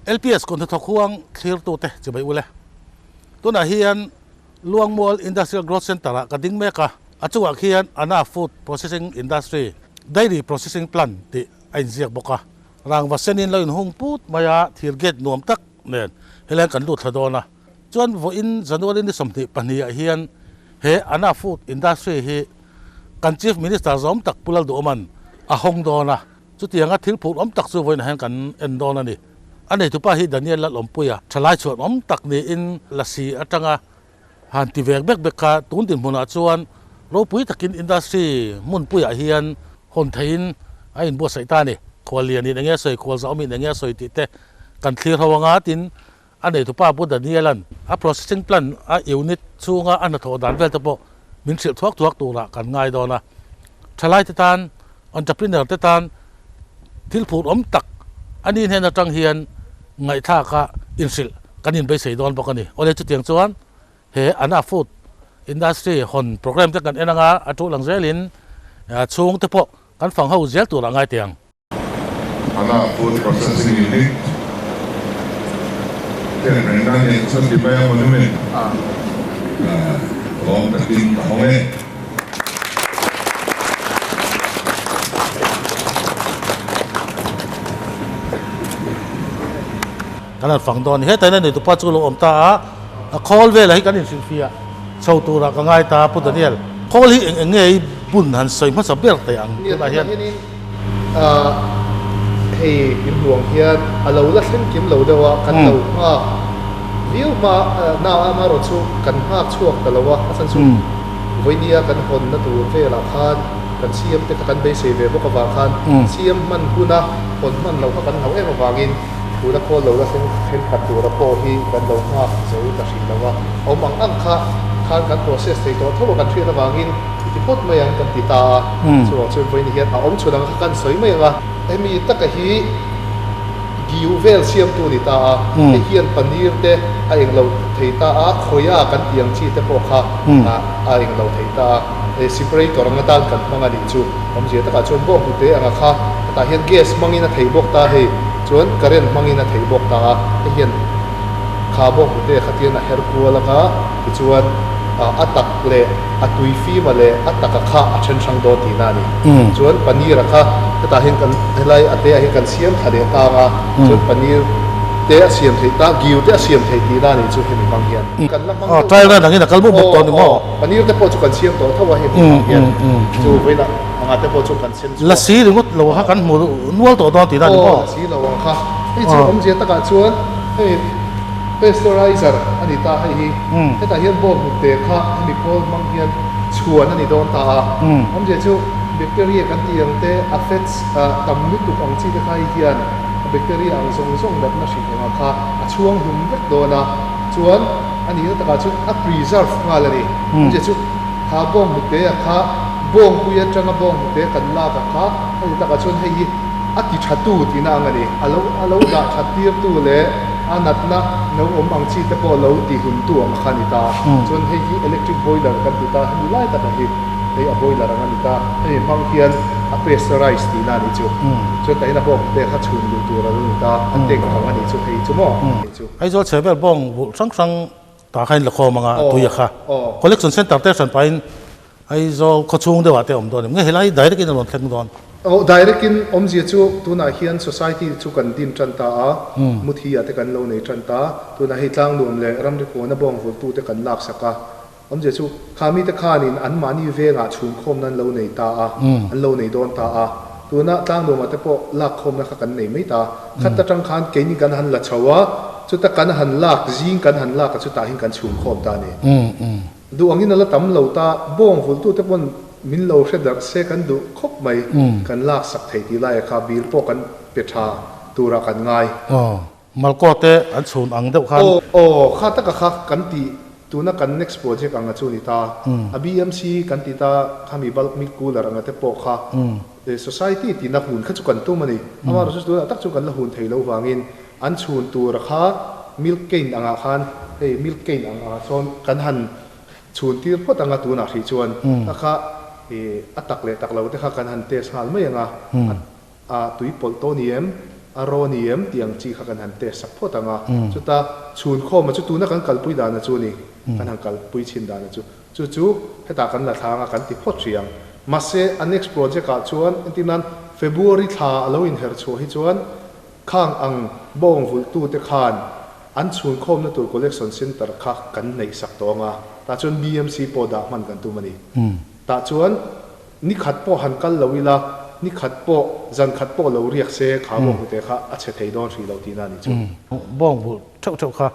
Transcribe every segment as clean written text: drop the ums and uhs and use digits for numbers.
LPS Kawhnathawk huang thlirtute chibai ule. Tunah hian Luangmual Industrial Growth Centre-ah ka ding mek a, a chungah khian Ana Food Processing Industry, Dairy Processing Plant tih a inziak bawk a. Rangva senin lo inhung put mai a, thir gate nuam tak nen helaiin kan lut thla dawn a. Chuan vawiin January ni 22 ah hian he Ana Food Industry hi kan Chief Minister zawm tak Pu Lalduhawma'n a hawng dawn a. Chutianga thil phur awm tak chu vawiinah hian kan en dawn a ni. A neitupa hi Daniel Lalawmpuia thalai chhuan awm tak niin lasi atanga han ti vek bek bek kha tun dinhmunah chuan ropui takin industry hmunpuiah hian hawn theihin a inbuatsaih ta a ni. Khuallianin enge a sawi, khualzahawmin enge a sawi tih te kan thlir ho anga tin a neitupa Pu Daniela'n a processing plant a unit chhunga a hnathawh dan vel te pawh min hrilh thuak thuak turah kan ngai dawn a. Thalaite tan, entrepreneur te tan thil phur awm tak a ni hnen atang hian ngaihthlaka inhrilh kan inbeisei dawn bawk a ni. Awle chutiang chuan he Ana Food Industry hawn program te kan en anga a tul ang zelin chhungte pawh kan fang ho zel turah ngai teh ang. Ana Food Processing Unit hian rengna nen chuan ti mai a monument lawm takin ka hawng e. Kan han fang dawn hetah hian a neitupa chu lo awm ta a, a khawl velah hi kan inhrilhfiah chho turah ka ngai ta Pu Daniel. Khawl hi eng eng nge i bun han sawi hmasa ber teh ang tunah hian. Hei in hmuh ang hian a lo la thleng kim lo deuh a, kan lo nghak viau hma na amaherawh chu kan nghak chhuak ta lo a, a chhan chu vawinia kan hawnna tur velah khan kan siam te kha kan beisei ve bawk avang khan siam hman huna hawn hman loh kha kan hlauh em avangin tuna khawl lo la thleng thenkhat tura pawh hi kan lo nghak zo ta hrih lo a, awm ang ang kha khan kan process thei tawh tho a kan hriat avangin. I ti phawt mai ang kan ti ta a, chuvang chuan vawiin hian a awm chhun ang kha kan sawi mai ang a. Hemi taka hi giu vel siamtu a ni ta a, hei hian paneer te a eng lo thei ta a, khawia kan tih ang chi te pawh kha a eng lo thei ta a, hei separator ang atan kan hmang a nih chu. Awmzia takah chuan bawng hnute anga kha hetah hian gas hmangin a thei bawk ta a, hei chuan current hmangin a thei bawk ta a, hei hian kha bawng hnute kha tian a her kual anga tichuan a tak leh a tui fima leh a taka kha a then hrang dawn tihna a ni. Chuan paneer a kha hetah hian kan helai a te ah hian kan siam thla leh tang a, chuan paneer te a siam theih ta, giu te a siam theih tihna a nih chu hemi hmang hian. Kan la hmang deuh Trial run angin a kal bawk bawk tawh a ni maw? Aw, paneer te pawh chu kan siam tawh tho a hemi hmang hian. Chu vawiinah anga te pawh chu kan sem chhuak. Lasi ringawt lo kha kan hmu nual tawh dawn tihna a ni maw? Aw, lasi lo ang kha. Hei chu awmzia takah chuan hei. Pasteurizer a ni ta hei hi. Hetah hian bawng hnute kha hemi khawl hmang hian chhuan a ni dawn ta a. Awmzia chu bacteria kan tih ang te a fats tam lutuk ang chi te kha hei hian a bacteria ang zawng zawng natna hrim engah kha a chhuang hlum vek dawn a. Chuan a nihna takah chuan a preserve nghal a ni. Awmzia chu kha bawng hnute a kha bawngpui atanga bawng hnute kan lak a kha a ni takah chuan hei hi a ti thatu tihna ang a ni. A lo a lo dah that tirtu leh a natna no awm ang chi te pawh lo ti hlumtu ang kha a ni ta. Chuan hei hi electric boiler kan ti ta, hemi lai takah hi hei a boiler ang a ni ta. Hemi hmang hian a pressurize tihna a nih chu. Chuan tah hian a bawng te kha chhun luh tur a lo ni ta, a tank ang a nih chu hei chu maw? Hei chu. Aizawl chhe vel bawng vulh hrang hrang tah kha in la khawm ang a, a tui a kha. Collection centre te hran pahin Aizawl khawchhung deuhah te awm dawn em? Nge helai hi direct in a rawn thleng dawn? Aw, direct in awmzia chu tunah hian society chu kan din tan ta a, Muthi ah te kan lo nei tan ta, tunah hei Tlangnuam leh ramri kawna bawng vultu te kan lak sak a, awmzia chu kha mite khanin anmahni vengah chhungkhawmna an lo nei ta a, an lo nei dawn ta a, tuna Tlangnuam ah te pawh lakkhawmna kha kan nei mai ta, khat atang khan keini kan han la chho a, chuta kan han lak zing kan han lak a chutah hian kan chhungkhawm ta a ni. Duh angin a la tam lo ta, bawng vultute pawn min lo hre darh se kan duh khawp mai, kan lak sak thei tih laia kha bill pawh kan pe tha turah kan ngai. Aw, Malkaw te an chhun ang deuh khan. Aw, aw, kha taka kha kan tih tuna kan next project anga chu ni ta, a BMC kan ti ta, khami bulk milk cooler anga te pawh kha society tina hun kha chu kan tum a ni. Amaherawhchu tunah tak chu kan la hun thei lo vangin An chhun tura kha milk cane angah khan hei milk cane ang angah sawn kan han chhun tir phawt anga tunah hrih chuan kha kha ih a tak leh tak lo te kha kan han test nghal mai anga a tui pawlh tawh ni em A raw ni em tih ang chi kha kan han test sak phawt ang a, chuta chhun khawma chu tuna kan kalpui dana chu a ni, kan han kalpui chhin dana chu. Chu chu hetah kan la thlang a, kan ti phawt hrih ang. Mahse, a next project ah chuan entir nan February thla a lo inher chhuah hi chuan khang ang bawng vulhtute khan an chhun khawmna tur collection centre kha kan neih sak tawh ang a, tah chuan BMC pawh dah hman kan tum a ni. Tah chuan Ni khat pawh han kal lo ila, ni khat pawh, zan khat pawh lo riak se kha bawng hnute kha a chhe thei dawn hrih lo tihna a ni chu. Bawng vulh theuh theuh kha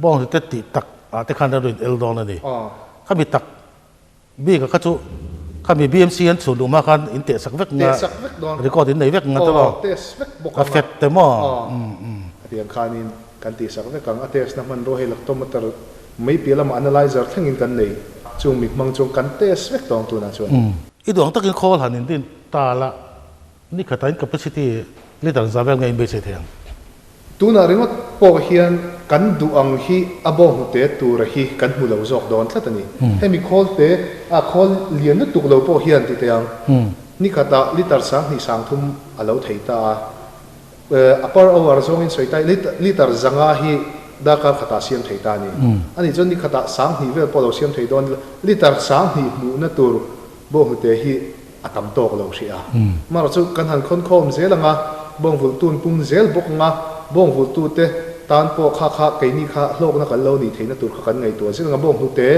bawng hnute tih tak ah te khan a rawn el dawn a ni. Khami tak bik ah kha chu khami BMC an chhun duh hma khan in teh sak vek nga, record in nei vek nga te maw? A fet te maw? Hetiang khanin kan tih sak vek ang, a test na hmanrua hei lactometer Mai piah lamah analyzer thlengin kan nei. Chung mi hmang chuan kan test vek tawng tunah chuan. I duang takin khawl han indin ta la, ni khatah in capacity liter za vel nge in beisei thei ang? Tunah ringawt pawh hian kan duh ang hi a bawng hnute tura hi kan hmu lo zawk dawn tlat a ni. Hemi khawl te a khawl lian lutuk lo pawh hian ti teh ang, ni khatah liter 2000 3000 a lo thei ta a. A per hour zawngin sawi ta i liter 500 hi darkar khatah siam thei ta a ni. A nih chuan ni khatah 2000 vel pawh lo siam thei dawn ila, liter 2000 hmuhna tur bawnghnute hi a tam tawk lo hrih a. Amaherawhchu chu kan han khawn khawm zel ang a, bawngvulhtun pum zel bawk ang a, bawngvulhtute tan pawh kha kha keini kha hlawkna kan lo nih theihna tur kha kan ngaihtuah zel ang a, bawnghnute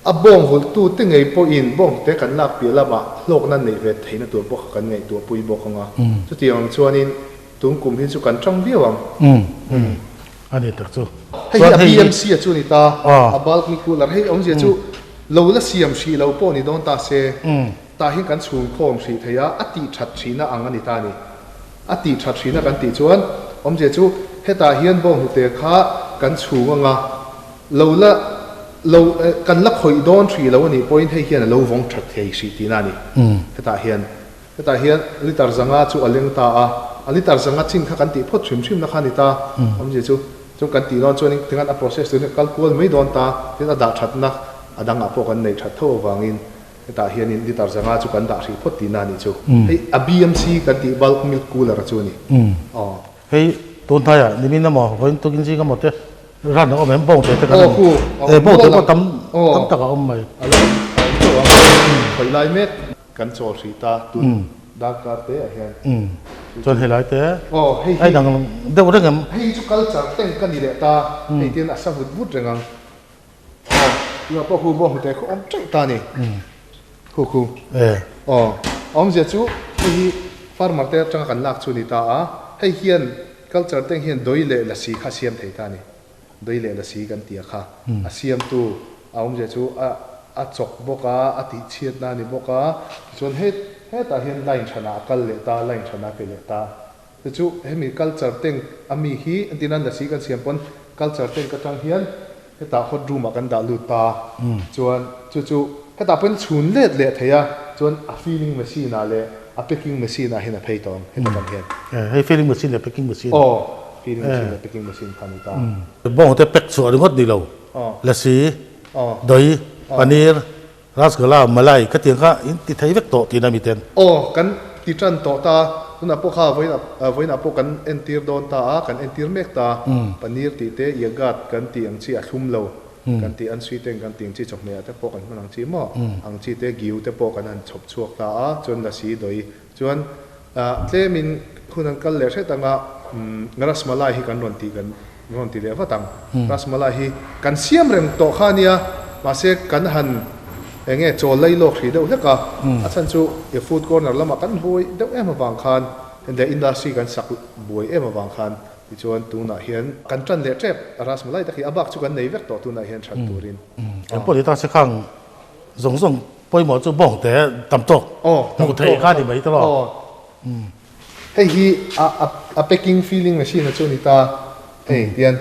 A bawng vulhtute ngei pawhin bawngte kan lak piah lamah hlawkna neih ve theihna tur pawh kha kan ngaihtuah pui bawk ang a. Chutiang ang chuanin tun kum hi chu kan tang viau ang. Umm. A ni tak chu. Hei hi a BMC a chu a ni ta. A bulk milk cooler hei awmzia chu lo la siam hrih lo pawh ni dawn ta se, tah hian kan chhung khawm hrih thei a, a tih that hrihna ang a ni ta a ni. A tih that hrihna kan tih chuan awmzia chu hetah hian bawnghnute kha kan chhung ang a, Lo la lo kan la khawih dawn hrih lo a nih pawhin hei hian a lo vawng that thei hrih tihna a ni. Hetah hian hetah hian liter 500 chu a leng ta a, a liter 500 chin kha kan tih phawt hrim hrimna kha a ni ta. Awmzia chu chuan kan tih dawn chuanin tingan a process turin a kal kual mai dawn ta, tin a dah thatna a dangah pawh kan neih that tho avangin hetah hianin liter 500 chu kan dah hrih phawt tihna a nih chu. Hei a BMC kan tih bulk milk cooler chu a ni. Aw. Hei tun hnaiah nimin emaw vawiin tukin zing emaw te ran a awm em bawng te te kan e bawng te pawh tam tam tak a awm mai. A lo awm teuh a, khawi lai mek kan chawl hrih ta tun darkar te ah hian. Chuan helai te a inang deuh reng em? Hei hi chu culture tank a ni leh ta, hei tin a sa vut vut reng ang. Aw, tunah pawh khu bawng hnute khu awm teuh ta a ni. Khu khu. Aw, a awmzia chu hei hi farmer te atanga kan lak chu a ni ta a, hei hian culture te hian doi leh lasi kha a siam thei ta a ni. Doi leh lasi kan tih a kha a siamtu a awmzia chu a a chawk bawk a, a tihchhiatna a ni bawk a, tichuan he hetah hian line hranah a kal leh ta, line hranah a pe leh ta. Chu chu hemi culture tank a mi hi entirna lasi kan siam pawn culture tank atang hian Hetah hot room ah kan dah lut ta chuan chu chu hetah pawhin chhun let leh thei a, chuan a filling machine ah leh a packing machine ah hian a phei tawh ang heta kan hian. Hei filling machine leh packing machine. Aw, filling machine leh packing machine kha a ni ta. Bawng te pack chhuah ringawt ni lo, lasi, doi, paneer, rasgula, malai khatiang kha in ti thei vek tawh tihna mi ten. Aw, kan ti tan tawh ta, tunah pawh kha vawiinah pawh kan entir dawn ta a, kan entir mek ta, paneer tih te, yogurt kan tih ang chi a thlum lo kan tih, an sweeten kan tih ang chi chawhmeh ah te pawh kan hman ang chi maw, ang chi te giu te pawh kan han chhawp chhuak ta a, chuan lasi doi chuan tlemin hun an kal leh hret anga rasmalai hi kan rawn tih kan rawn ti leh vat ang. Rasmalai hi kan siam reng tawh kha ania, mahse kan han eng nge chawl lei lawk hrih deuh hlek a, a chhan chu i food corner lamah kan buai deuh em avang khan the industry kan sak buai em avang khan tichuan tunah hian kan tan leh tep rasmalai tak hi a bak chu kan nei vek tawh tunah hian that turin. Eng pawh ni ta se khang zawng zawng pawimawh chu bawng te tam tawk hmuh theih kha ni mai tawh. Hei hi a a packing filling machine a chu a ni ta. Hei tian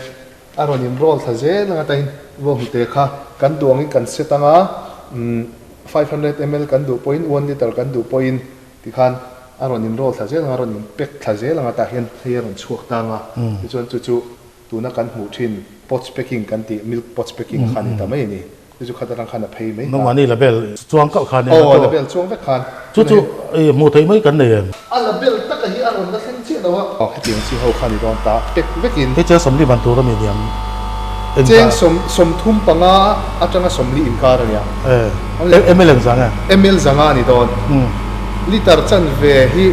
a rawn in roll thla zel ang atain bawnghnute kha kan duh angin kan set ang a, 500 ml kan duh pawhin one litre kan duh pawhin tikhan a rawn in roll thla zel ang a, a rawn in pack thla zel ang a tah hian hei a rawn chhuak ta ang a. Tichuan chu chu tuna kan hmuh thin pots packing kan tih milk pots packing kha a ni ta mai a ni. Chu chu khat atang khan a phei mai ta. Nangmahni label chuang kauh khan nia. Aw label chuang vek khan. Chu chu hmuh theih mai kan nei em? A label taka hi a rawn la thleng chiah lo a. Hetiang chi ho kha ni dawn ta pek vekin. Hei cheng sawmli ban tur a mi niang eng Cheng sawm 35 atanga 40 inkar a nia. E ml eng zang e? Ml zanga a ni dawn. Liter chanve hi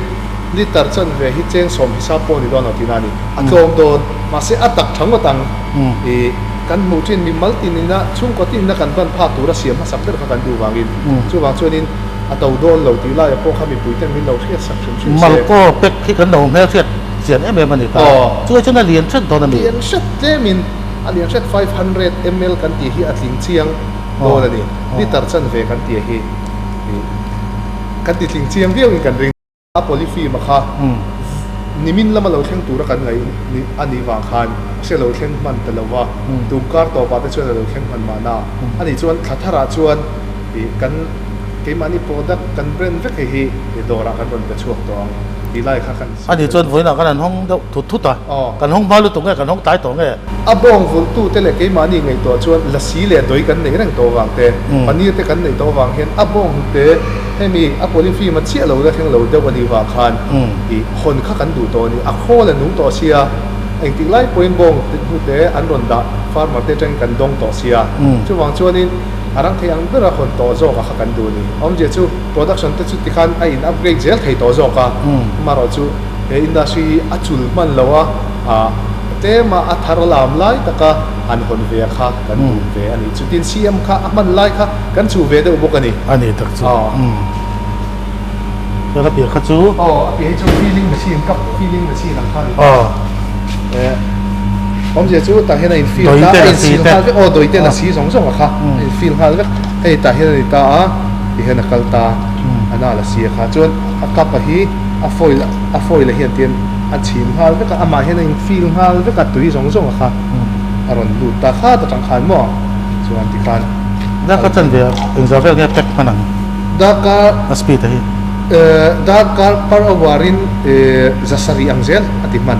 liter chanve hi cheng sawm hisap pawh a ni dawn lo tihna a ni. A tlawm dawn. Mahse a tak tha ngawt ang. I kan hmuh thin mi mal tinina chhungkaw tinna kan ban phak tura siam hmasak ber kha kan duh vangin chuvang chuanin a to dawn lo tih laia pawh kha mipui ten min lo hriat sak hrim hrim se. Malkaw pek hi kan lo hmelhriat chian em em a ni ta. Chuai chuan a lian hret dawn a mi? Lian hret tlemin a lian hret 500 ml kan tih hi a tling chiang dawn a ni. Liter chanve kan tih hi kan ti tling chiang viauin kan ring. A polyfilm a kha nimin lama lo thleng tura kan ngaih a nih vang khan hre lo thleng hman ta lo va, tum kar tawpah te chuan a lo thleng hman mahna. A nih chuan thla tharah chuan kan keimahni product kan brand vek hei hi dawrah kan rawn pe chhuak tawh ang tih lai kha kan A nih chuan vawiinah kan han hawng deuh thut thut a, kan hawng hma lutuk nge kan hawng tlai tawh nge? A bawng vulhtute leh keimahni ngaihtuah chuan lasi leh dawi kan neih reng tawh vang te, paneer te kan neih tawh vang hian a bawng te, Hemi a polyfilm a chiah lo la thleng lo deuh a nih vang khan i hawn kha kan duh tawh a ni. A khawl a nung tawh sia, engtik lai pawhin bawng hnu te an rawn dah farmer te atangin kan dawng tawh sia. Chuvang chuanin a rang thei ang bera hawn tawh zawk a kha kan duh a ni. Awmzia chu production te chu tikhan a in upgrade zel thei tawh zawk a, amaherawh chu he industry hi a chul hman lo a, tlema a thar lam lai taka han hawn ve a kha kan duh ve a ni. Chutin CM kha a hman lai kha kan chuh ve deuh bawk a ni. A ni tak chu. Chuan a piah kha chu. Aw a piah hi chu filling machine cup filling machine ang kha a ni. Aw. Awmzia chu tah hian a in fill ta a in sil nghal vek aw dawi ten a si zawng zawng a kha a in fill nghal vek hei tah hian a ni ta a ti hian a kal ta a nal a si a kha chuan a cup a hi a foil a foil a hian tian a chhin nghal vek a amah hian a in fill nghal vek a tui zawng zawng a kha a rawn lut ta khat atang khan maw chuan tikhan Darkar chanve ah engzah vel nge pack hman ang? Darkar A speed a hi. Darkar per hour in zasarih ang zel a ti hman.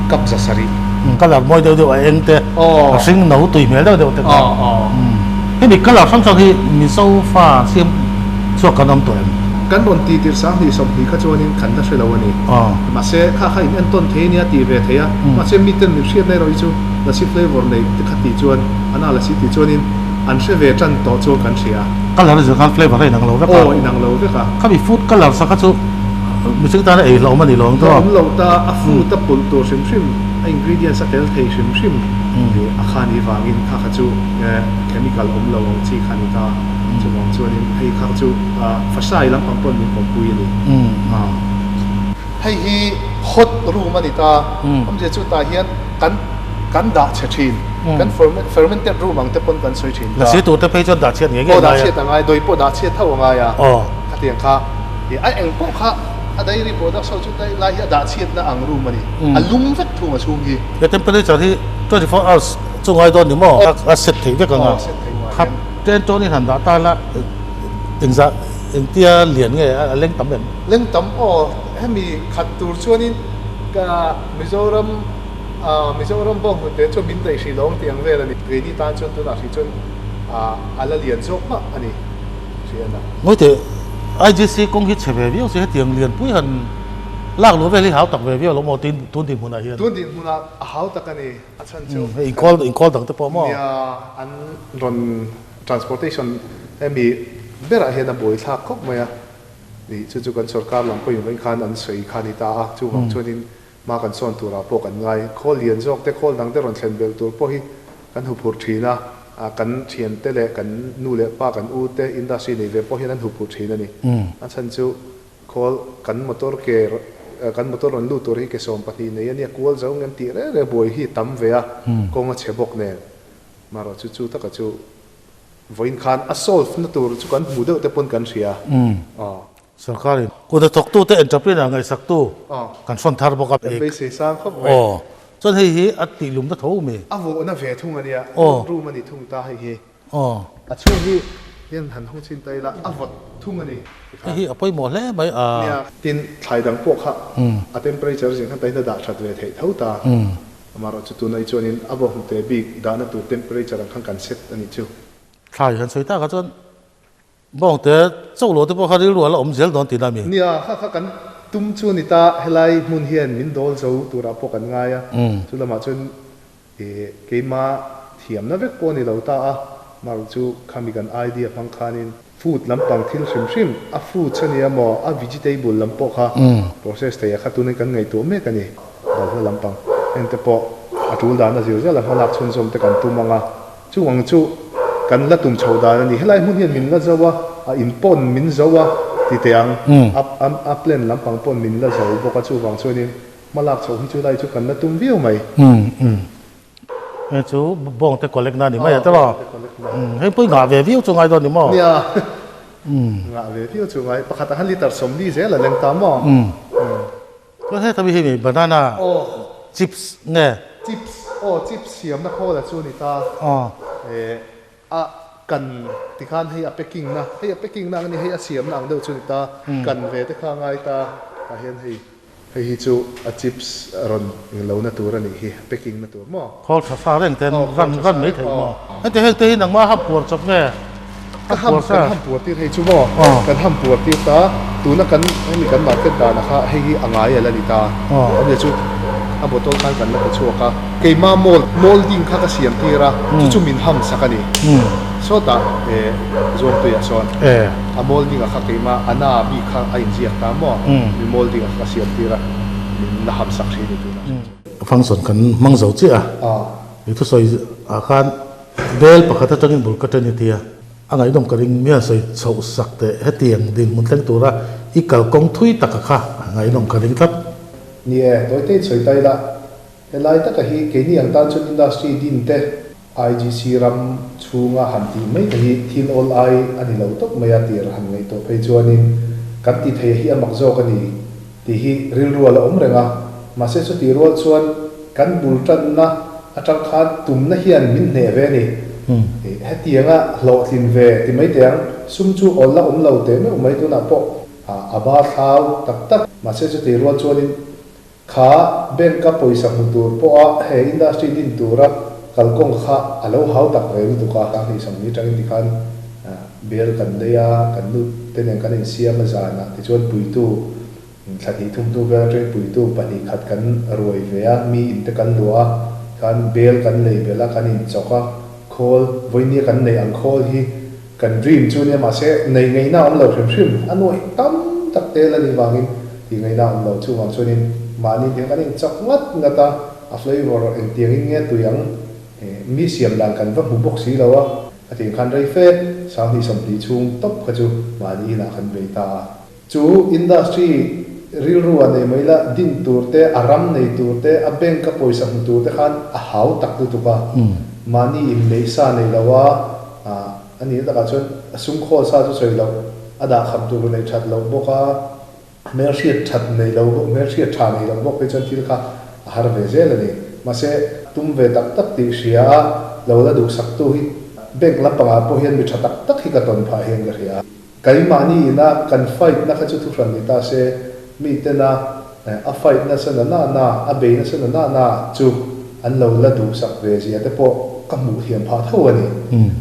Cup zasarih. Colour mawi deuh deuh a eng te, a hring no tui hmel deuh deuh te kha. Hemi colour hrang hrang hi Mizo fa siam chhuak kan awm tawh em? Kan rawn ti tirh 2020 kha chuanin kan la hre lo a ni. Mahse kha kha in entawn thei ania tih ve thei a. Mahse miten min hriat na erawh hi chu Lasi flavour nei te kha tih chuan an a lasi tih chuanin an hre ve tan tawh chuan kan hria. Colour zir khan flavour a inang lo vek a. Aw inang lo vek a. Khami food colour sa kha chu mihring tana ei hlauhawm a ni lo ang tawh. Hlauhawm lo ta, a food a pawlh tur hrim hrim, a ingredients a tel thei hrim hrim a kha ni vangin kha kha chu chemical awm lo ang chi kha ni ta. Chuvang chuanin hei kha chu fasai lampang pawn min pawmpui a ni. Hei hi hot room a ni ta. Awmzia chu tah hian kan kan dah chhe thin. Kan fermented room ang te pawn kan sawi thin ta. Lasi tur te phei chuan dah chhiat ngei ngei a ngai a. Aw dah chhiat a ngai, dawi pawh dah chhiat tho a ngai a. Khatiang kha a eng pawh kha a dairy product ho chu dai lai hi a dah chhiatna ang room a ni. A lum vek thung a chhung hi. He temperature hi 24 hours chu ngai dawn ni maw? A set theih vek ang a. Aw set theih ngai. Khat chen chuan i han dah ta la engzah engtia lian nge a leng tam em? Leng tam aw hemi khat tur chuanin ka Mizoram ah Mizoram bawng hnute chu min daih hrih lo ang tih ang vel a ni. Keini tan chuan tunah hrih chuan ah a la lian zawk mah a ni hriat a. Ngawite IGC kawng hi chhe ve viau se hetiang lianpui han lak luh vel hi hau tak ve viau lo maw tin tun dinhmunah hian. Tun dinhmunah a hau tak a ni a chhan chu. Hei inkhawlh inkhawlh dang te pawh maw? Nia an rawn transportation hemi berah hian a buaithlak khawp mai a. Nih chu chu kan sorkar lam pawhin vawiin khan an sawi kha a ni ta a, chuvang chuanin hma kan sawn turah pawh kan ngai. Khawl lian zawk te, khawl dang te rawn thlen belh tur pawh hi kan huphurh thin a, kan thiante leh kan nu leh pa, kan u te industry nei ve pawh hian an huphurh thin a ni. A chhan chu khawl kan motor ke, kan motor rawn lut tur hi ke 12 nei a nia, kual zo ngem tih reng reng buai hi tam ve a, kawng a chhe bawk nen. Marawh chu chu taka chu Vawiin khan a solve na tur chu kan hmu deuh te pawn kan hria. Aw. Sorkarin kut a thawktute entrepreneur ngaihsaktu kan hrawn thar bawk a. Kan beisei sang khawp mai. Aw. Chuan hei hi a tih lum na tho mi. A vawhna ve thung a nia. Aw. Room a ni thung ta hei hi. Aw. A chhung hi hian han hung chhin ta ila a vawt thung a ni. Hei hi a pawimawh hle mai a. Nia. Tin, thlai dang pawh kha a temperature zing khan ta hian a dah that ve theih tho ta. Amaherawh chu tunah hi chuanin a vaw hnute bik dahna tur temperature ang khan kan set a nih chu. Thlai han sawi takah chuan Bawngte chauh lo te pawh kha rilru a la awm zel dawn tihna a mi? Nia, kha kha kan tum chu ni ta, helai hmun hian min dawl zo turah pawh kan ngai a, chu lamah chuan keima thiamna vek pawh a ni lo ta a, marawh chu khami kan idea hmang khanin food lampang thil hrim hrim, a fruits a nia maw, a vegetable lam pawh kha process thei a kha tunin kan ngaihtuah mek a ni, balhla lampang heng te pawh a tul dan a zir zel a hmalak chhunzawm te kan tum ang a. Chung ang chu kan la tum chho dan a ni. Helai hmun hian min la zo a, a in pawn min zo a ti teh ang. A a plan lampang pawn min la zo bawk a, chuvang chuanin hma lak chhoh hi chu lai chu kan la tum viau mai. Hei chu bawngte collect na a ni mai a tiraw? Hei pawh i ngah ve viau chu ngai dawn ni maw? Nia, ngah ve viau chu ngai. Pakhat ah khan litre 40 zel a leng ta maw? Chuan heta mi hi mi banana chips nge? Chips aw chips siamna khawl a chu ni ta. Eh a kan tikhan hei a packing na hei a packing na ang a ni hei a siamna ang deuh chu ni ta kan ve te kha a ngai ta tah hian hei hei hi chu a chips rawn lo na tur a nih hi packing na tur maw? Khawl tha sa reng ten ran ran mai theih maw? Heti heng te hi nangmah ham puar chawp nge? Ka ham kan ham puar tir hei chu maw? Kan ham puar tir ta tuna kan hemi kan market danah kha hei hi a ngai a la ni ta. Awmzia chu a bottle khan kan la pe chhuak a, keima mold molding kha ka siam tir a, chu chu min ham sak a ni. Sawtah eh Zuangtuiah sawn a molding ah kha keima a na bik kha a inziak ta maw? Mi molding ah kha ka siam tir a, min la ham sak thin a ni tunah. Function kan hmang zo chiah a, i thusawi ah khan bel pakhat atangin bul ka ṭen i tia, a ngaihnawm ka ring mian sawi chhoh sak teh hetiang dinhmun thleng tura i kalkawng thui taka kha a ngaihnawm ka ring tlat. Ni e, tawite in sawi ta ila, helai taka hi keini ang tan chuan industry din te, IGC ram chhunga han tih mai te hi thil awl ai a ni lo tawp mai a tir han ngaihtuah phei chuanin kan ti thei hi a mak zawk a ni tih hi rilru a la awm reng a, mahse chutih rual chuan kan bul tanna atang khan tumna hian min hneh ve a ni. Hetianga hlawhtlin ve ti mai teh ang, sum chu awl la awm lo teh meuh mai tunah pawh a ba thlau tak tak, mahse chutih rual chuanin Kha bank a pawisa hmu tur pawha he industry din tura kalkawng kha a lo hau tak ve lutuk a, hnih 40 atangin tikhan bel kan lei a, kan nu te nen kan insiam a zanah tichuan puitu thla hnih thum hnu vel atangin puitu pahnih khat kan ruai ve a, mi in te kan luah a, khan bel kan lei belh a, kan inchawk a, khawl vawinia kan neih ang khawl hi Kan dream chu nia mahse nei ngaihna a awm lo hrim hrim, a nuaih tam tak te la nih vangin tih ngaihna a awm lo. Chuvang chuanin mahni tiang kan inchak ngat ngat a, a flavour engtiangin nge tui ang mi siam dan kan va hmu bawk si lo a, a tiang khan rei fe 2020 chhung tawp kha chu mahni inah kan bei ta a. Chu industry rilru a nei mai la, din tur te, a ram nei tur te, a bank a pawisa hmu tur te khan a hau tak lutuk a. Mahni in neih sa nei lo a, a nih takah chuan a sum khawl sa chu sawi loh, a dah kham tur nei that loh bawk a, hmelhriat that nei lo bawk, hmelhriat tha nei lo bawk phei chuan thil kha a har ve zel a ni. Mahse, tum ve tak tak tih hria a, lo la duhsaktu hi bank lampangah pawh hian mi tha tak tak hi ka tawn phah hian ka hria. Keimahni ina kan fight na kha chu thuhran ni ta se, mi tena a fight nasa na na na, a bei nasa na na na chu an lo la duhsak ve zia te pawh ka hmuh thiam phah tho a ni.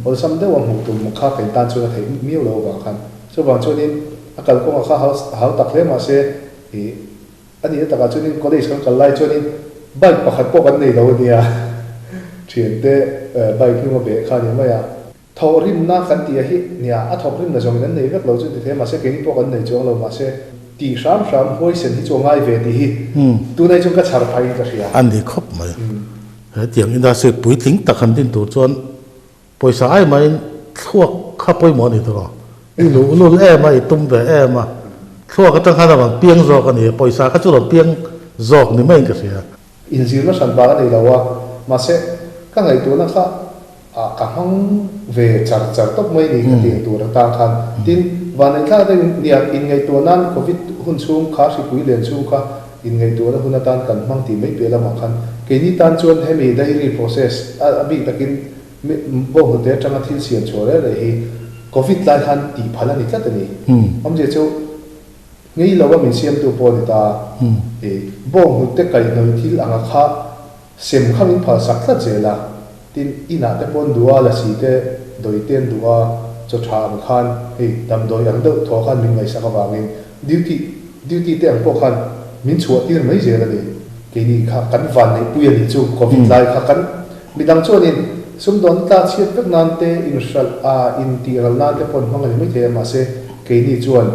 Awlsam deuh a hmuh tum kha kei tan chuan a theih miau lo avang khan. Chuvang chuanin a kalkawngah kha hau tak hle mahse ih a nihna takah chuanin college kan kal lai chuanin bike pakhat pawh kan nei lo a nia. Thiante bike hnung a beh kha a ni mai a. Thawhrimna kan tih a hi nia, a thawkrimna zawngin an nei vek lo chu ti thei a, mahse keini pawh kan nei chuang lo, mahse tih hram hram huaisen hi chu a ngai ve tih hi tunai chuan ka chhar phaiin ka hria. A ni khawp mai. Hetiang industry puitling tak han din tur chuan pawisa ai maiin thluak kha pawimawh a ni tawh lo. I luh lul em a, i tum ve em a, thluak atang khan a rawn piang zawk a ni a, pawisa kha chu rawn piang zawk ni maiin ka hria. Inzirna hran vang a nei lo a, mahse ka ngaihtuahna kha ah ka hmang ve char char tawp mai ni ka ti ang tur atang khan. Tin, vanneih deuhin nia inngaihtuah nan Covid hun chhung kha hripui len chhung kha inngaihtuahna hun atan kan hmang tih mai piah lamah khan keini tan chuan hemi dairy process a bik takin bawnghnute atanga thil siam chhuah reh reh hi Covid lai khan tih phal a ni tlat a ni. Awmzia chu Ngei lo a min siamtu pawh a ni ta. I bawnghnute kaihhnawih thil anga kha sem kha min phalsak tlat zel a. Tin, inah te pawh an duh a, lasi te, dawi te an duh a. Chaw tha ang khan hei damdawi ang deuh thaw khan min ngaihsak avangin duty duty te ang pawh khan min chhuah tir mai zel a ni. Keini kha kan van neihpui a nih chu Covid lai kha kan midang chuanin sumdawn tla chhiat vek nan te inhralh a intih ral nan te pawh an hmang a ni maithei a mahse keini chuan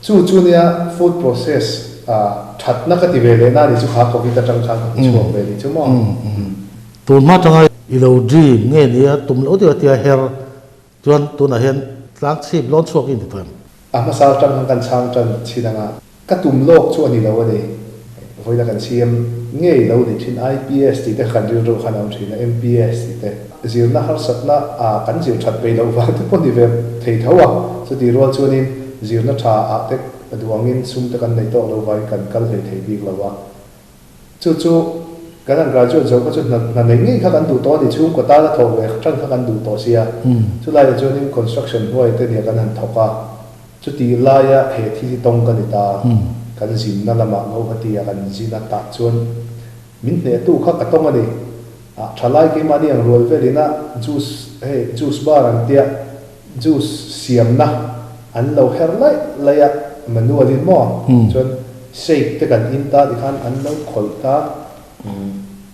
chu chu nia food process a thatna ka ti ve leh na a nih chu kha Covid atang khan ka hmu chhuak ve a nih chu maw. Tun hma tanga i lo dream nge nia tum loh deuh a tia her chuan tunah hian tlang chhip lawn chhuak i inti tawh em? A hmasa atang khan kan chhang tan chhin anga ka tum lawk chu a ni lo a ni. Vawiina kan CM ngei lo ni thin IPS tih te kha kan rilru khan a awm thin a, MPS tih te. Zirna harsatna a kan zir that peih loh vang te pawh ni ve thei tho a, chutih rual chuanin zirna tha ah te duangin sum te kan nei tawk lo vangin kan kal hlei thei bik lo a. Chu chu kan han graduate zo kha chu hna hna nei ngei kha kan duh tawh a ni, chhungkaw tana thawk ve tan kha kan duh tawh sia. Chulaiah chuanin construction hnuai te nia kan han thawk a, chutih laia he thil hi tawng ka ni ta, kan zinna lamah Guwahati ah kan zin a tah chuan min hnehtu kha ka tawng a ni. Ah thalai keimahni ang rual velin a juice hei juice bar an tia Juice siamna an lo her laih laih a, manual in maw? Chuan shake te kan in ta tikhan an lo khawih ta,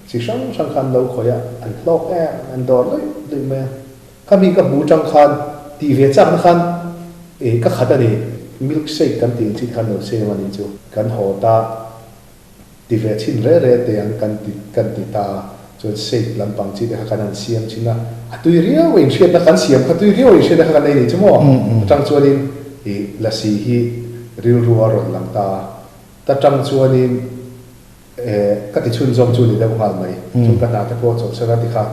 chi hrang hrang kha an lo khawih a, an hlawk em an dawr luih luih mai a. Khami ka hmu tang khan tih ve chakna khan eh ka khat a ni, milk shake kan tih ang chi khan lo siam a nih chu. Kan haw ta. Ti ve chhin re re te ang kan ti kan ti ta a, chuan shape lampang chi te kha kan han siam thin a, a tui riau a inhriatna kan siam kha tui riau a inhriatna kha kan nei ni chu maw? Atang chuanin i lasi hi rilru a rawn lang ta a, ta tang chuanin eh ka ti chhunzawm chu ni deuh nghal mai, chuan ka hna te pawh chawlhsan a ti kha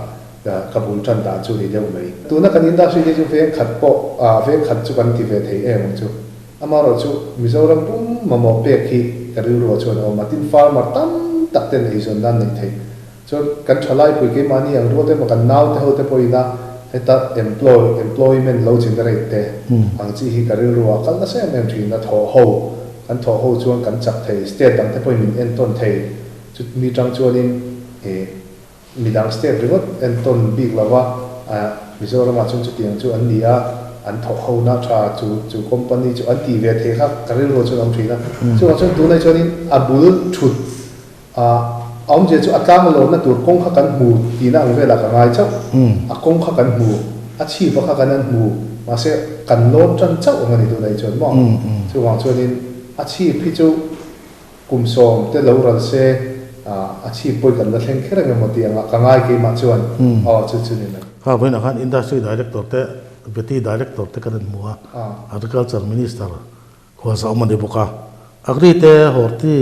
ka bul tan dan chu ni deuh mai. Tuna kan industry te chu veng khat pawh ah veng khat chu kan ti ve thei em ang chu. Amaherawh chu Mizoram pum mamawh pek hi ka rilruah chuan a awm a, tin farmer tam tak ten eizawn nan neih theih. Chuan kan thalaipui keimahni ang rual te emaw kan naute ho te pawhin a heta employ, employment lo generate te ang chi hi ka rilruah a kal nasa em em thin a, thawh ho, kan thawh ho chuan kan chak thei, state dang te pawhin min entawn thei, chutmi tang chuanin ih Midang state ringawt entawn bik lova Mizoramah chuan chutiang chu an ni a, an thawk ho na tha chu chu company chu an tih ve thei kha ka rilru chuan a awm thin a. Chuvang chuan tunah chuanin a bul thut a awmzia chu a tlang lawmna tur kawng kha kan hmu tihna ang velah ka ngai chauh. A kawng kha kan hmu, a chhipa kha kan an hmu, mahse kan lawn tan chauh ang a ni tunah chuan maw? Chuvang chuanin a chhip hi chu Kum 10 te lo ral se a chhip pawi kan la thleng kher ang emaw tih angah ka ngai keimah chuan aw chu chu ni mai. Kha vawiinah khan Industry Director te Vety Director te kan inhmu a, Agriculture Minister khualza awm a ni bawk a. Agri te Horti,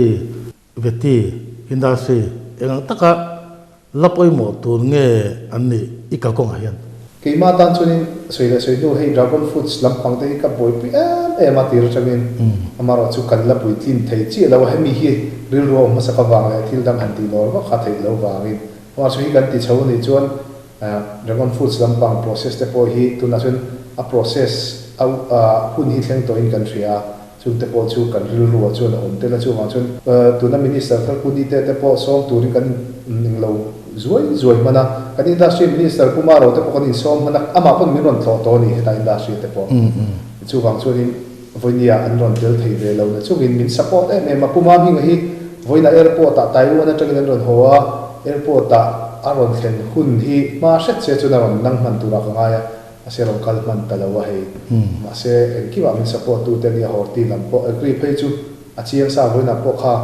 Vety, Industry eng ang taka La pawimawh tur nge an nih i kalkawngah hian? Keimah tan chuanin sawi leh sawi hnu hei Dragon Fruits lampang te hi ka buaipui em em a tir atangin amaherawh chu kan la puitlin thei chiah lo a, hemi hi rilru a awm hmasak avang leh thil dang han tih lawr vak kha theih lo vangin amaherawh chu hi kan ti chho anih chuan Dragon Fruits lampang process te pawh hi tunah chuan a process a hun hi thleng tawhin kan hria a. Chungte pawh chu kan rilruah chuan a awm tel a, chuvang chuan tuna Minister thar Pu Nite te pawh sawm turin kan inlo zuai zuai hman a, kan Industry Minister Pu Maro te pawh kan insawm hman a, amah pawn min rawn tlawh tawh a ni heta Industry te pawh. Chuvang chuanin vawinia an rawn tel thei ve lo na chungin min support em em a, Pu Mamhinga hi vawiina Airport ah Taiwan atangin an rawn haw a, Airport ah a rawn thlen hun hi hma hret che chuan a rawn nang hman turah ka ngai a, Mahse rawn kal hman ta lo a hei. Mahse engkimah min support tu te nia Horti lam pawh agree phei chu a chiang sa vawiinah pawh kha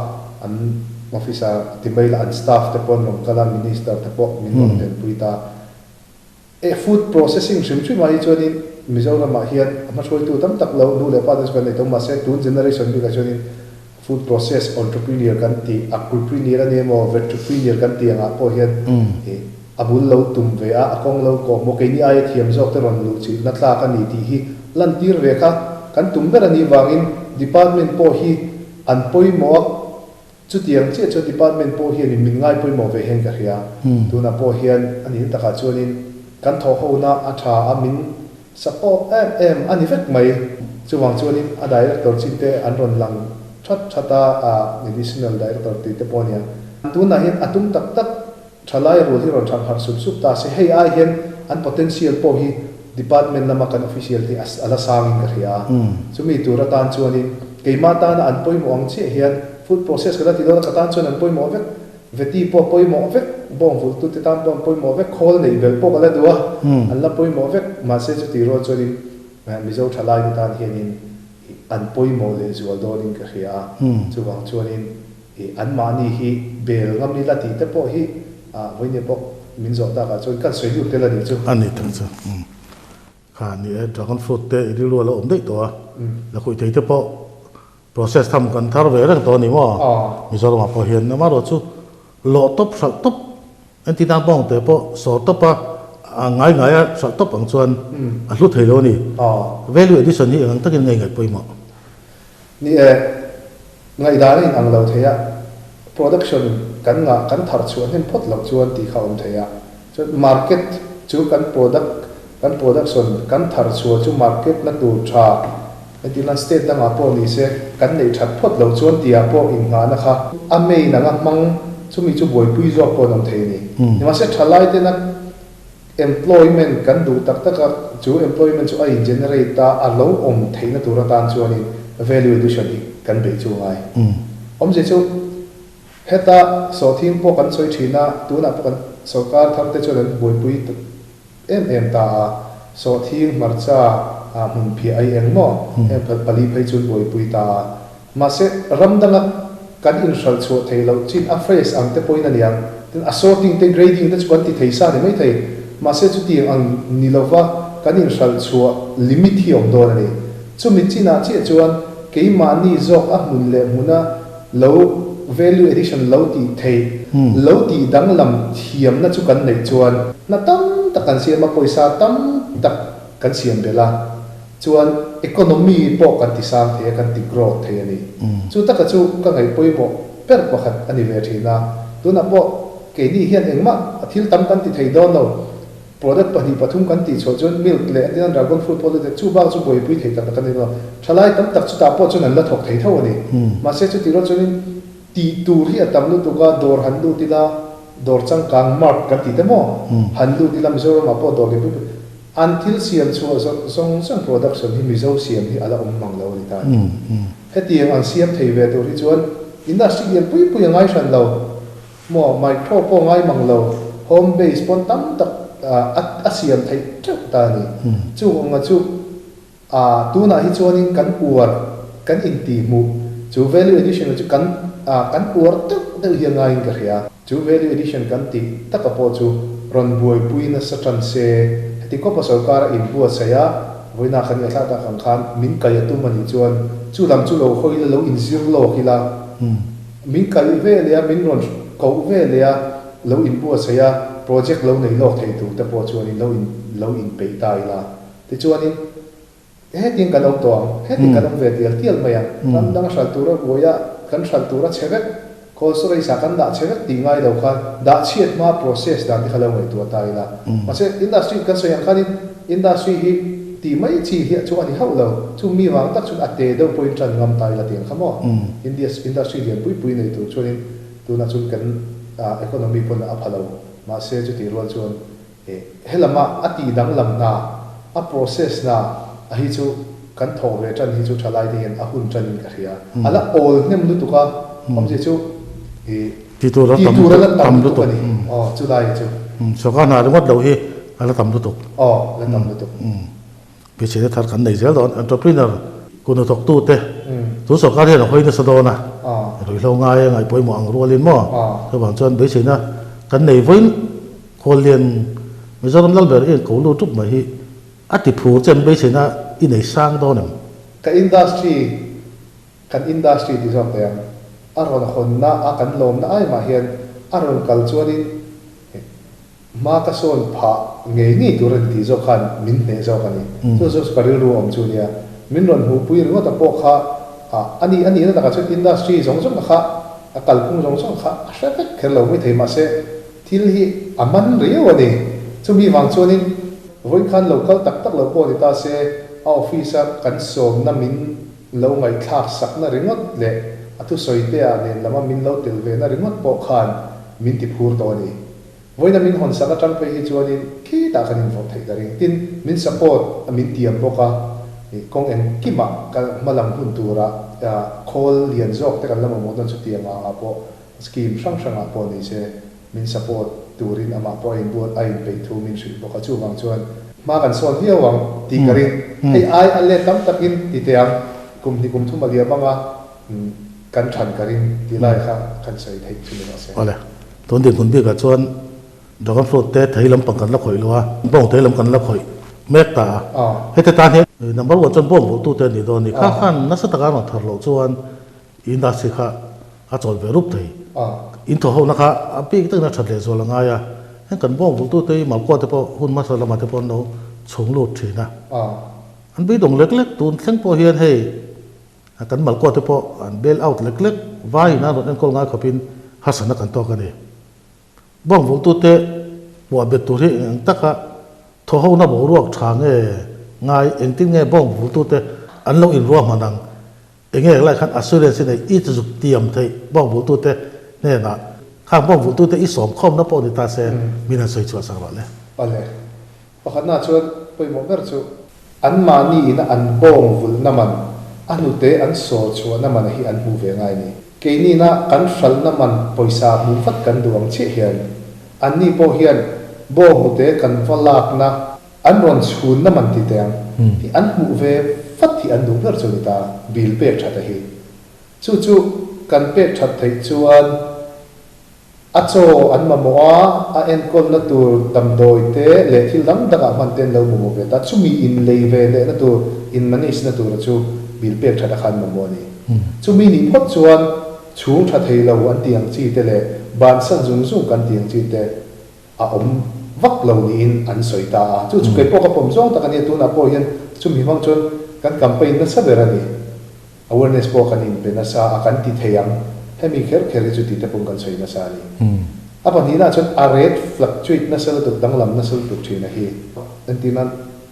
an officer ti mai la an staff te pawh an rawn kal a minister te pawh min rawn lenpui ta. E food processing hrim hrim ah hi chuanin Mizoram ah hian a hmahruaitu tam tak lo nu leh pa te chu kan nei tawh mahse tun generation bikah chuanin food process entrepreneur kan tih agripreneur a ni emaw vetrepreneur kan tih angah pawh hian a bul lo tum ve a, a kawng lo kawh maw keini aia thiam zawk te rawn luh chilhna tlak a ni tih hi lantir ve kha kan tum ber a nih vangin department pawh hi an pawimawh a, chutiang chiah chuan department pawh hianin min ngai pawimawh ve hian ka hria. Tunah pawh hian a nih takah chuanin kan thawhhona a tha a min Support em em a ni vek mai. Chuvang chuanin a director chin te an rawn lang that that a, a additional director tih te pawh a nia. Tunah hian a tum tak tak thalai rul hi rawn thang harh sup sup ta se, hei ai hian an potential pawh hi Department lama kan official te a la sangin ka hria a, chumi tur atan chuanin keimah tana an pawimawh ang chiah hian food process ka la ti dawn a, ka tan chuan an pawimawh vek, veti pawh a pawimawh vek, bawng vulhtute tan pawh an pawimawh vek, khawl neih belh pawh ka la duh a, an la pawimawh vek, mahse chuti rual chuanin Mizo thalaite tan hianin an pawimawh lehzual dawnin ka hria a, chuvang chuanin I anmahni hi bel ngam ila tih te pawh hi vawinia pawh min zawh takah chuan kan sawi lut tel a nih chu. A ni tak chu. Kha ni e, dragon fruit te i rilru a lo awm daih tawh a, lakhuih thei te pawh process tham kan thar ve reng tawh a ni maw? Mizoramah pawh hian amaherawh chu lawh tawp hralh tawp entina bawng te pawh sawr tawp a, a ngai ngai a hralh tawp ang chuan a hlu thei lo a ni. Value addition hi eng ang takin ngei ngaih pawimawh. Ni e, ngaihdan a inang lo thei a, production kan ngah kan thar chhuah hnem phawt loh chuan tih kha a awm thei a. Chuan market chu kan product kan production kan thar chhuah chu market na tur tha entirnan state dangah pawh ni se kan neih that phawt loh chuan tihah pawh innghahna kha a main anga hmang chumi chu buaipui zawk pawh an awm thei a ni. Nimahse thalai tena Employment kan duh tak tak a, chu employment chu a in generate a, a lo awm theihna tur atan chuanin value addition hi kan beih chu ngai. Awmzia chu heta sawhthing pawh kan sawi thin a, tunah pawh kan sorkar thar te chuan an buaipui em em ta a, sawhthing, hmarcha, hmunphiah ai eng maw heng pali phei chu an buaipui ta a. Mahse, ram danga kan inhralh chhuah theih loh chin a fresh ang te pawhin a niang. Tin, a sorting te, grading te chu kan ti thei sa ni mai thei. Mahse, chutiang ang ni lova kan inhralh chhuah limit hi a awm dawn a ni. Chumi chinah chiah chuan keimahni zawk a hmun leh hmuna lo value addition lo tih theih, lo tih danglam thiamna chu kan neih chuan hna tam tak kan siam a, pawisa tam tak kan siam belh a. Chuan economy pawh kan ti sang thei a, kan ti growth thei a ni. Chu taka chu ka ngaih pawimawh ber pakhat a ni ve thin a. Tunah pawh keini hian engmah a thil tam kan ti thei dawn lo. Product pahnih pathum kan tih chhuah chuan milk leh entirnan dragon fruit pawh chu chu bak chu buaipui thei tak tak a ni lo. Thalai tam tak chutah pawh chuan an la thawk thei tho a ni. Mahse chuti rual chuanin tih tur hi a tam lutuk a, dawr han lut ila, dawr changkang mart kan ti te maw? Han lut ila Mizoramah pawh dawr lian pui pui. An thil siam chhuah zawng zawng zawng production hi Mizo siam hi a la awm mang lo a ni ta. Hetiang an siam thei ve tur hi chuan industry lian pui pui a ngai hran lo maw, micro pawh a ngai mang lo, home base pawn tam tak a siam theih teuh ta a ni. Chung anga chu tunah hi chuanin kan uar, kan intihhmuh, chu value addition chu kan kan uar deuh deuh hi a ngaiin ka hria. Chu value addition kan tih taka pawh chu rawn buaipui nasa tan se, heti khawpa sorkar a inbuatsaih a, vawiina kan ngaithla tak ang khan min kaih a tum a nih chuan chu lam chu lo hawi ila, lo inzir lawk ila, min kaih ve leh a, min rawn koh ve leh a, lo inbuatsaih a, project lo nei lawk thei tur te pawh chuanin lo in lo inpeih ta ila. Tichuanin. Hetin kan awm tawh ang, hetin kan awm ve tial tial mai ang. Ram dang hralh tura buai a, kan hralh tura chhe vek, cold storage ah kan dah chhe vek tih ngai lo khan dah chhiat hma process dan te kha lo ngaihtuah ta ila. Mahse, industry kan sawi ang khanin industry hi tih mai chi hi chu a ni hauh lo. Chu mi vang tak chuan a te deuh pawhin tan ngam ta ila tiang kha maw? India industry lian pui pui nei tur chuanin tunah chuan kan economy pawn a pha lo. Mahse, chutih rual chuan Helama a tih danglam hna, a process hna a hi chu kan thawk ve tan hi chu thalai te hian a hun tanin ka hria. A la awl hnem lutuk a, awmzia chu i Ti tur a la tam lutuk a ni. Aw, chu lai hi chu. Sawrkar hna ringawt lo hi a la tam lutuk. Aw, a la tam lutuk. Hmeichhe thar kan nei zel dawn, entrepreneur ku hnathawktu te chu sawrkar hian a hawi nasa dawn a, ruihhlo ngai a ngaihpawimawh ang rualin maw? Chuvang chuan beiseina kan nei vawiin Khuallian Mizoram Lalber i ko lut rup mai hi a ti phur che an beiseina i nei sang dawn em? Ka industry, kan industry ti zawk thei ang, a rawn hawnna a kan lawmna ai mah hian a rawn kal chuanin Hma ka sawn phah ngei ngei tur a ni tih zawk khan min hneh zawk a ni. Chu chu ka rilru awm chu nia. Min rawn hmuhpui ringawt a pawh kha a ni a nihna takah chuan industry zawng zawng kha a kalphung zawng zawng kha a hre vek kher lo mai thei mahse thil hi a man riau a ni. Chumi vang chuanin vawi khan lo kal tak tak lo pawh ni ta se a office a kan sawmna min lo ngaihthlak sakna ringawt leh a thusawi te ah nen lama min lo tel ve na ringawt pawh khan min ti phur tawh a ni. Vawiina min hawn sak atang phei hi chuanin khitah kan invawrh theih ka ring. Tin, min support a min tiam bawk a, kawng engkimah ka hma lam hun tura khawl lian zawk te kan la mamawh dawn chutiang ah pawh scheme hrang hrangah pawh ni se min support turin amah pawh a inbuat a inpeih thu min hrilh bawk a. Chuvang chuan hma kan sawn viau ang tih ka ring. Hei ai a let tam takin ti teh ang, kum hnih kum thum a liam anga kan than ka ring tih lai kha kan sawi theih chu ni rawh se. Awle, tun dinhmun bikah chuan dragon fruit te thei lampang kan la khawih lo a, bawng thei lam kan la khawih mek ta a. Heti tan hian number one chuan bawng vulh tute a nih dawn a ni. Kha khan nasa taka an rawn thar loh chuan industry kha a chawl ve rup thei. In thaw hona kha a bik takin a that leh zual a ngai a. Heng kan bawng vulh tute hi Malkua te pawh hun hmasa lamah te pawh an lo chhung lut thin a. An beidawng lek lek tun thleng pawh hian hei Kan Malkua te pawh an bail out lek lek, vai in an rawn enkawl ngai khawpin harsatna kan tawk a ni. Bawng vulhtute puah bet tur hi eng ang taka thawhona boruak tha nge ngai, engtin nge bawng vulhtute an lo inruahman ang, enge lai khan assurance i neih i zuk tiam theih bawng vulhtute hnenah khang bawng vulhtute i sawm khawmna pawh ni ta se min han sawi chhuah sak rawh le. Awle, Pakhatna chuan pawimawh ber chu anmahni ina an bawng vulhna man, a hnute an sawl chhuahna man hi an hmuh ve ngai ni. Keinina kan hralhna man pawisa hmuh vat kan duh ang chiah hian anni pawh hian bawng hnute kan va lakna an rawn chhunna man ti teh ang hi an hmuh ve vat hi an duh ber chu a ni ta, bill pek that a hi. Chu chu kan pek that theih chuan A chaw an mamawh a, a enkawlna tur damdawi te leh thil dang dangah hman te an lo mamawh ve ta. Chumi in lei ve lehna tur, in manage na tura chu bill pek that a khan mamawh a ni. Chumi nih phawt chuan chhung tha thei lo an tih ang chi te leh bansan zung zung kan tih ang chi te a awm vak lo niin an sawi ta a. Chu chu kei pawh ka pawm zawng tak a nia, tunah pawh hian chumi hmang chuan kan campaign nasa ber a ni. Awareness pawh kan inpe nasa a, kan ti thei ang. Hemi kher kher hi chu tih te pawh kan sawi nasa a ni. A pahnihna chuan a rate fluctuate nasa lutuk, danglam nasa lutuk thin a hi. Entirna,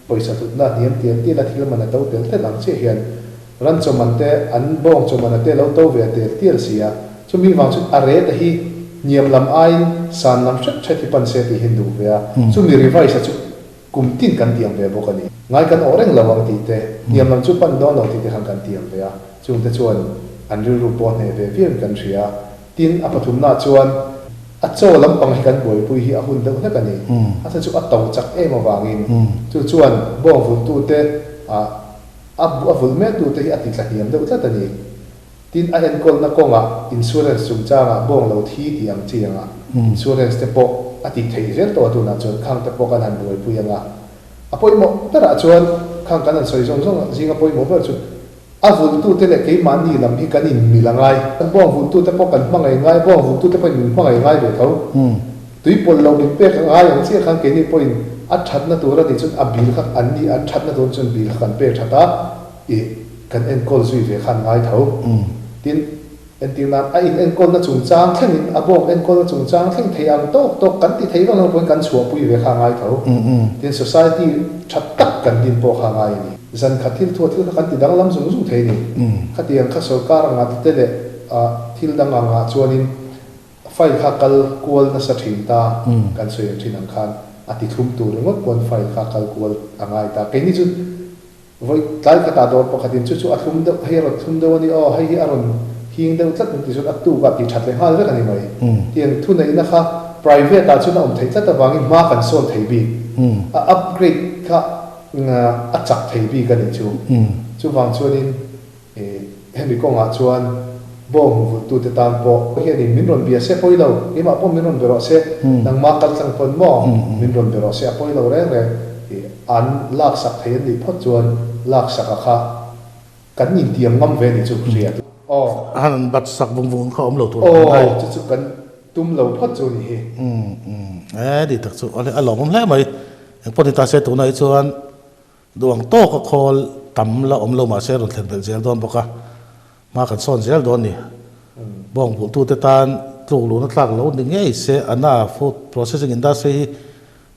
pawisa hlutna hniam tial tial a thil man a to tel tel ang chiah hian ran chawman te, an bawng chawman a te lo to ve tel tial si a. Chumi vang chuan a rate a hi hniam lam aiin san lam hret hret hi pan se tih hi an duh ve a. Chumi revise a chu Kum tin kan tiam ve bawk a ni. Ngai kan awh reng lo ang tih te, hniam lam chu pan dawn lo tih te khan kan tiam ve a, chung te chuan an rilru pawh hneh ve viauin kan hria. Tin, a pathumnaah chuan a chaw lampang hi kan buaipui hi a hun deuh hlek a ni. A chhan chu a to chak em avangin chu chuan bawng vulhtute ah a vulh mektute hi a ti tla hniam deuh tlat a ni. Tin, a enkawlna kawngah insurance chungchangah bawng lo thi tih ang chi anga insurance te pawh a tih theih zel tawh a tunah chuan khang te pawh kan han buaipui anga a pawimawh berah chuan khang kan han sawi zawng zawng zinga pawimawh ber chu a vulhtute leh keimahni lam hi kan inmil a ngai. Kan bawng vulhtute pawh kan hmangaih ngai, bawng vulhtute pawhin min hmangaih ngai ve tho. Tui pawlh lo min pek a ngai ang chiah khan keini pawhin a thatna tur a nih chuan a bil kha an ni an thatna tur chuan bil kha kan pek that a. I kan enkawl zui ve khan ngai tho. Tin, entir nan a in enkawlna chungchang thlengin a bawng enkawlna chungchang thleng thei ang tawk tawk kan ti thei vang lo pawhin kan chhuahpui ve kha ngai tho. Tin, society tha tak kan din pawh kha ngai a ni. Zan khat thil thua thil kha kan ti danglam zung zung thei a ni. Khatiang kha sorkar angah te leh thil dang angah chuanin file kha kal kual nasa thin ta kan sawi ang thin ang khan a ti thlum tur ringawt pawn file kha kal kual a ngai ta. Keini chu Vawi tlai khatah dawr pakhatin chu chu a thlum deuh, hei a rawn thlum deuh a ni aw, hei hi a rawn hing deuh tlat ti chuan a tukah tih that leh nghal vek a ni mai. Tiang thuneihna kha private ah chuan a awm theih tlat avangin hma kan sawn thei bik, a upgrade kha a chak thei bik a nih chu. Chuvang chuanin hemi kawngah chuan bawng vulhtute tan pawh hianin min rawn bia se pawi lo, keimah pawh min rawn be rawh se, nangmah kal tlang pawn maw min rawn be rawh se a pawi lo reng reng. An laksak thei an nih phawt chuan laksaka kha kan intiam ngam ve ni chu hriat. Aw. Han bat sak vung vung kha awm lo tur kan ngai. Aw, chu chu kan tum lo phawt chu ni hi. Umm umm e ni tak chu a lawmawm hle mai. Engpawh ni ta se tunah hi chuan duang tawka khawl tam la awm lo mahse rawn thlen belh zel dawn bawk a. Hma kan sawn zel dawn ni. Bawng bulhtute tan tluk luhna tlak lo ni ngei se ana food processing industry hi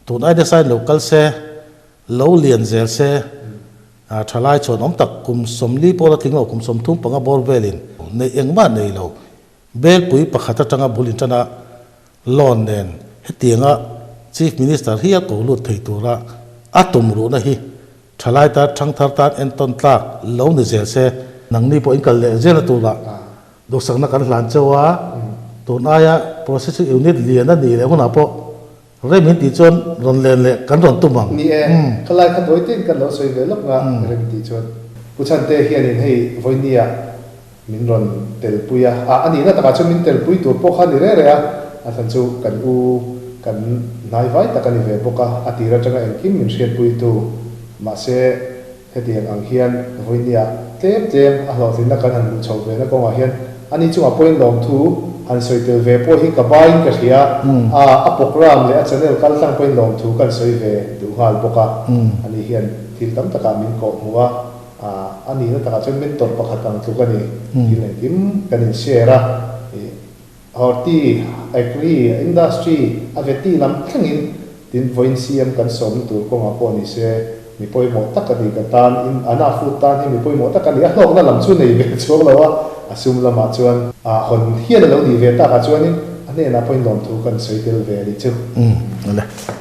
Tun aina sain lo kal se, lo lian zel se, thalai chhuan awm tak kum 40 pawh la tling lo, kum 35 bawr velin neih engmah nei lo, belpui pakhat atanga bul in tana loan nen. Hetianga Chief Minister hial ko lut thei tura a tum ruhna hi thalai tan thangthar tan entawn tlak lo ni zel se. Nangni pawh in kal leh zel a turah duhsakna kan hlan cheu a, tun aia processing unit lian a nih leh hunah pawh rem in tih chuan rawn len leh kan rawn tum ang. Ni e, khalai kha tawi tein kan lo sawi ve lawk nga rem tih chuan Pu Chhante hianin hei vawinia Min rawn telpui a, a nihna takah chuan min telpui tur pawh kha a ni reh reh a, a chhan chu kan u kan hnaivai tak a ni ve bawk a, a tir atanga engkim min hriatpuitu. Mahse, hetiang ang hian vawinia tlem tlem a hlawhtlinna kan han hmuh chhoh vena kawngah hian ani chungah pawhin lawmthu han sawi tel ve pawh hi ka baiin ka hria a, a program leh a channel kal tlang pawhin lawmthu kan sawi ve duh nghal bawk a, ani hian thil tam takah min kawhhmuh a. A nihna takah chuan mentor pakhat ang tluk a ni. Thil engkim kan in share a, ih Horti, Agri, Industry a veti lam thlengin tin vawiin CM kan sawmna tur kawngah pawh ni se mi pawimawh tak a ni ka tan in Anna Food tan hi mi pawimawh tak a ni. A hlawkna lam chu nei ve chuang lo a, a sum lamah chuan a hawn hian a lo nih ve takah chuanin a hnenah pawhin lawmthu kan sawi tel ve a nih chu. Umm, awle.